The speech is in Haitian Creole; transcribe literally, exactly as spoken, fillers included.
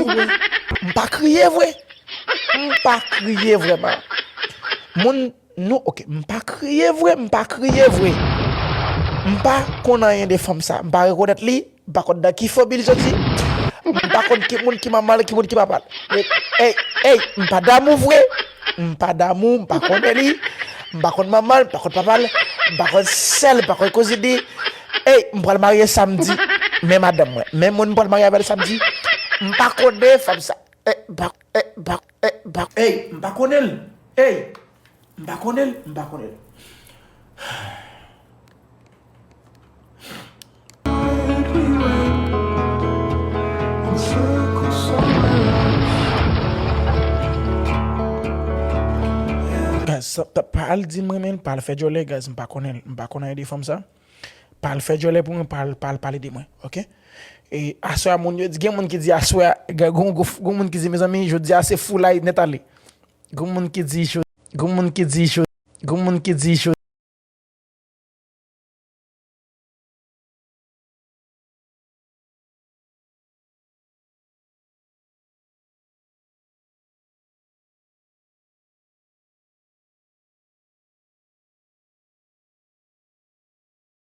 M pa kriye vre. M pa kriye vre, man. Moun, nou, ok, m pa kriye vre, m pa kriye vre. M pa konn anyen de fanm sa. M pa rekonèt li, m pa konn nan ki fanmi li soti. M pa konn ki moun ki manman l, ki moun ki papa l. Ey, ey, m pa damou vre. M pa damou, m pa konnen li. M pa konn manman l, m pa konn papa l. M pa konn sè l, m pa konn kouzin li. Ey, m pral marye samdi. Men madanm mwen, men moun m pral marye avè l samdi. M pa konnen fanm sa. Ey, m pa, ey, m pa, ey, m pa, ey, m pa konnen l. Ey, m pa konnen l, m pa konnen l. Guys, sa, pa, pa al di m renmen l, pa al fè djòlè, guys, m pa konnen l, m pa konnen de fanm sa. Pa al fè djòlè pou mwen, pa al, pa al pale de mwen, ok? E aswè a, moun yo di, gen moun ki di aswè a, gen, gen, gen, gen moun ki di, mezanmi, jodi a se foulay nèt ale. Gen moun ki di, jo-, gen moun ki di, jo-, gen moun ki di, jo-,